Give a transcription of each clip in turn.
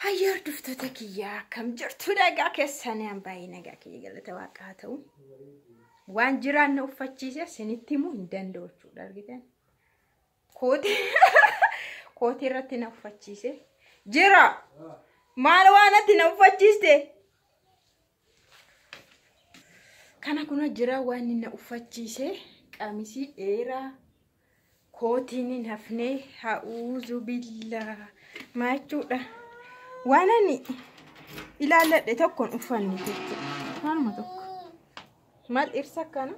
Hayya hordoftoota kiyyaa, akkam jirtu? Nagaa keessanii? An baay'ee nagaa kiyya, galata waaqaa haa ta'u. Waan jiraan na uffachiise isinitti himuu hin danda'u jechuudha, argitan. Kootii kootii irratti na uffachiise. Jira! Maal waan ati na uffachiiste? Kana kuna jira, waan inni na uffachiise qamisii dheeraa kootiin hin hafnee, ha'uuzu billaa maa jechuudha. Waan ani ilaalladhe tokkoon uffanne jechuudha. Waanuma tokko. Maal dhirsa akkana?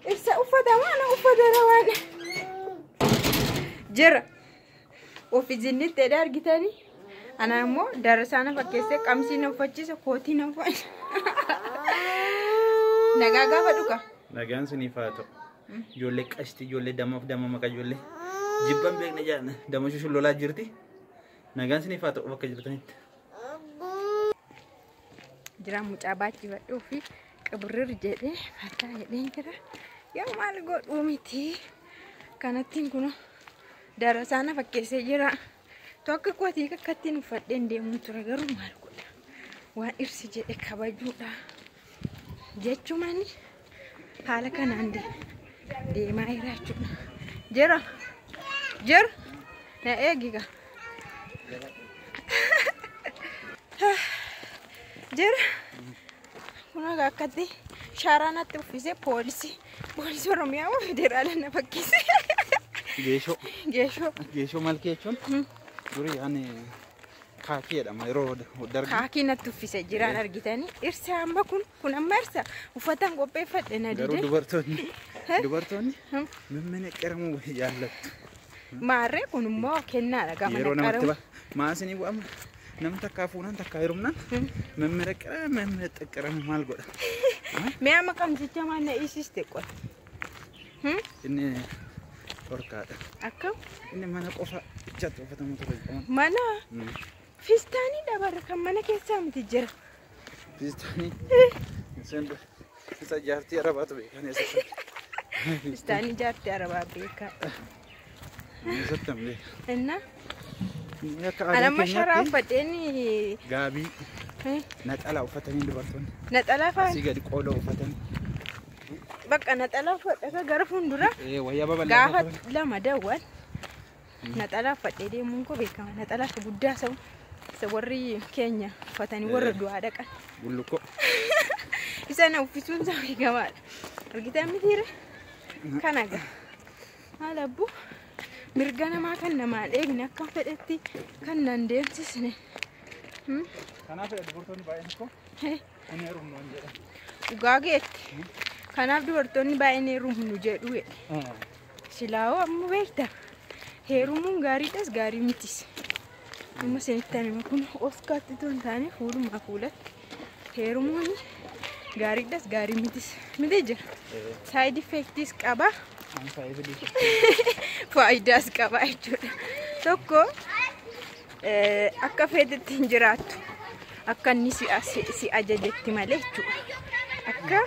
Dhirsa uffata waan uffatara waan jira. Ofi zinnitti jedhee argitanii. Ana immoo darasaa na fakkeessee qamsii na uffachiise, kootii na uffachiise. Nagaa gaafa dhuga. Nagaan siniif haa ta'u. Ijoollee qashti, ijoollee damaaf dama maqaa, ijoollee jibban beekne jaalna dama shushu lolaa jirti. Nagaan siniif haa ta'u bakka jirtanitti. Jira mucaa baachifadhuu fi qibrir jedhee fataa jedheen jira. Yaa maal godhuu miti. Kanattiin kun darasaa na fakkeessee jira. Tokko kootii akkattiin uffadheen deemuu ture, garuu maal godha. Waan dhirsi jedhe kabajuudha. Jechumaan haala kanaan deemaa jira jechuudha. Jira. Jira. Na eegiga. Jira. Kun akkatti shaaraa natti uffisee poolisii Oromiyaa moo federaala na fakkeesse. Geeshoo. Geeshoo. Geeshoo malkee jechuun durii yaani kaakii jedhama yeroo dargi. Kaakii natti uffise jiraan argitanii. Dhirsa amma kun amma dhirsa uffataan qopheeffadhe na Garuu dide. dubartoonni mimmineqqiramuu jaallattu. Maarree kun immoo kennaadha gama Yeroo namatti naqaramu. ba maasinii bu'ama namni takkaa fuunaan takkaa heerumnaan mimmineqqirame mimmineqqirame maal godha? Mee amma qamsicha maal na dhiisiste qola? Inni dhorkaadha. Akkam? Inni mana qofa ichatti uffatamu ture jedhama. Mana fistaanii dabarra kan mana keessaa miti jira. Fiistaanii isheen isa jaartii arabaatu beekan eessatti. Fistaanii jaartii arabaa beekaa. Eessatti hin beekan. Inna Inni akka ani aadaa amma sharaa keenyaatti uffadheen gaabii naxalaa uffatanii dubartoonni. Naxalaa Asii faana gadi qooloo uffatanii. Bakka naxalaa uffadha gara fuuldura. Wayyaa babal'aa Gaafa uffatanii. lama dawwan naxalaa uffadhee deemuun koo beekama. Naxalaa isa guddaa isa warri keenya uffatanii warra du'aa dhaqan. Bullukkoo. Isa na uffisuun isaa beekamaadha. Argitan mitiire? Kana gaa. Maal abbu mirga namaa kan namaan eegne akka fedhetti kan nan deemsisne. Kanaaf dubartoonni baay'een koo hin heerumnu hin jedhan. Dhugaa geetti. Kanaaf dubartoonni baay'een heerumnu jedhu jedhe. Silaawoo amma beekta. Heerumuun gaariidhas gaarii mitis. Amma isinitti hima, kun oskaatti otoo hin taane fuulumaa fuulatti. Heerumuun gaariidhas gaarii mitis. Miti jira. Side effectis qaba. Faayidaas qaba jechuudha. Tokko akka feetetti hin jiraattu. Akka inni si ajajetti malee jechuudha. Akka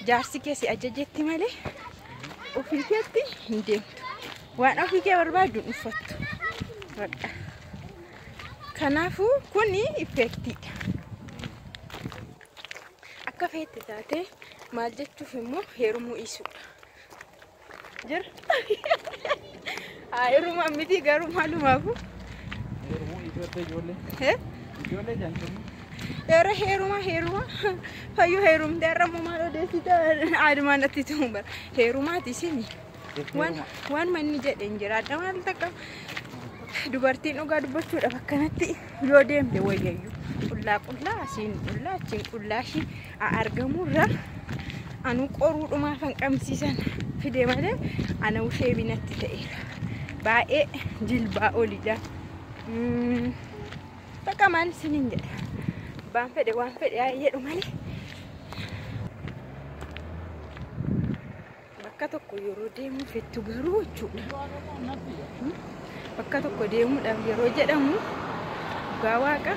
jaarsi kee si ajajetti malee ofii keetti hin deemtu. Waan ofii kee barbaaddu hin uffattu. Bakka. Kanaafuu kuni effectiidha. Akka feette taatee maal jechuuf immoo heerumuu dhiisuudha. Jira. Haa heerumaan miti, garuu maalumaafuu. Heerumuu dhiisuu ijoollee. Ijoollee jaanjonni. Yeroo heeruma heeruma fayyuu heerumtee har'a immoo maal odeessita, adumaan natti ta'u bara. Heerumaati isin. Waan manni jedhe hin jiraadha, maal takka dubartiin dhugaa dubbachuudhaaf akkanatti yoo deemte wayyayyuu. Qullaa qullaa asiin qullaa achiin qullaa ishii argamurra anuu qoruudhumaaf kan qabsiisan fide malee ana ushee binatti ta'eera. Baay'ee jilbaa olidha. Bakka maal isiniin jedha. Abbaan fedhe waan fedhe haa jedhu malee. Bakka tokko yeroo deemuu fettu garuu jechuudha. Bakka tokko deemuudhaaf yeroo jedhamu dhugaa waaqa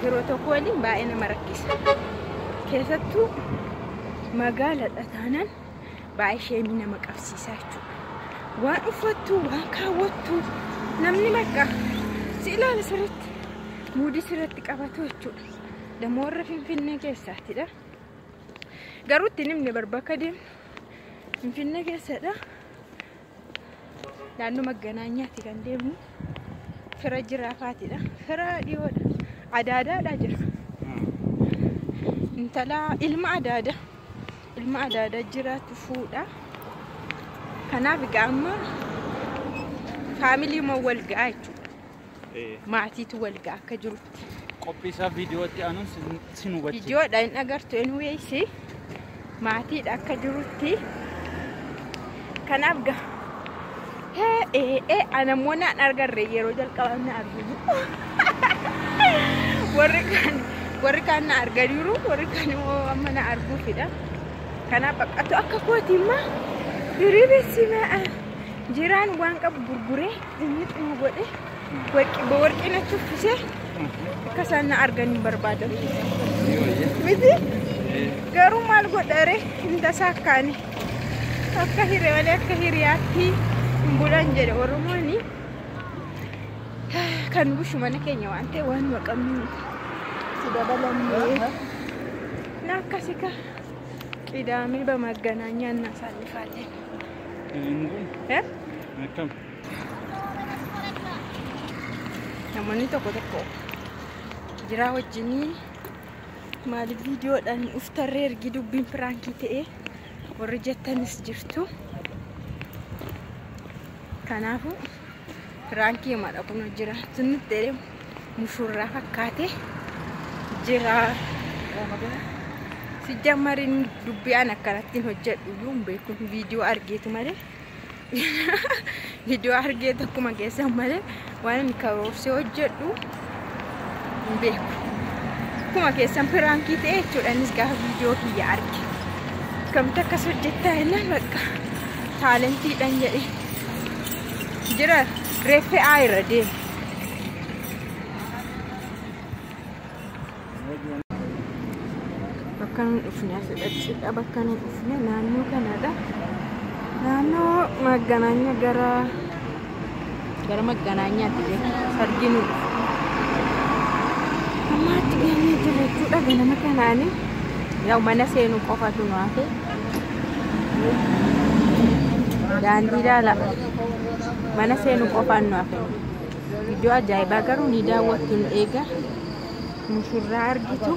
yeroo tokko waliin baay'ee nama rakkisa. Keessattuu magaaladha taanaan baay'ee sheemii nama qabsiisa jechuudha. Waan uffattu, waan kaawwattu, namni bakka Si ilaala sirriitti muudii sirriitti qabatu jechuudha. Dammoo warra Finfinnee keessaatidha. Garuu ittiin himne barbakka deemnu Finfinnee keessadha. Naannoo Magganaanyaatti kan deemnu fira jiraafaatidha. Fira dhiyoodha. Adaadaadha jira. Intala ilma adaada. Ilma adaada jiraatu fuudha. Kanaaf egaa amma faamilii wal ga'a jechuudha. Maatiitu wal ga'a akka jirutti. Qophii isaa viidiyootti aanuun sin hubachiisa. Viidiyoodha hin agartu anyways maatiidha akka jirutti. Kanaaf gaa anammoo naan argarre yeroo jalqabaa na argu. Warri kaan na arganiiru warri kaan immoo amma na arguufidha. Kanaaf baqatu akka kooti immoo hiriirri ma'a jiraan waan qabu gurguree inni xuma godhe warqii natti uffisee akka isaan na argan hin barbaadan. Miti garuu maal godha ree hin tasaakkaane akka hiree malee akka hiriyaatti hin bulan jedhe Oromooni. Kan bushu mana keenya waan ta'e waan maqamnu si dabalamne na akkasi ka qidaamee በመገናኛ እናሳልፋለን። Akkam? Namoonni tokko tokko jiraa wajjinii maaliif viidiyoodhaan uftarree ergi dubbiin piraankii ta'e warri jettanis jirtu. Kanaafuu piraankii madha kun jira. Sunnitti jedhee mushurraa fakkaate jira. Sijjamariin dubbii an akkanatti hojjedhu iyyuu hin beeku viidiyoo argeetu malee. Viidiyoo argeetu akkuma keessan malee waan inni karoorsee hojjedhu hin beeku. Akkuma keessan piraankii ta'e jechuudha innis gaafa viidiyoo kiyya arge. Kamta akkas hojjettaa jennaan bakka taalentiidhaan jedhe. Jira reeffee aa irra deema. Bakka nuyi dhufne asirratti bakka nuyi dhufne naannoo kanadha. Naannoo Magganaanya gara Magganaanyaatti jechuudha. Sargi nu dhufe. Amma achi geenyee jirra jechuudha ganama kanaani. Yaa mana seenuu qofatu nu hafe. Daandii ilaala. Mana seenuu qofaan nu hafe. Iddoo ajaa'ibaa garuu ni daawwattu nu eega. Mushurraa argitu.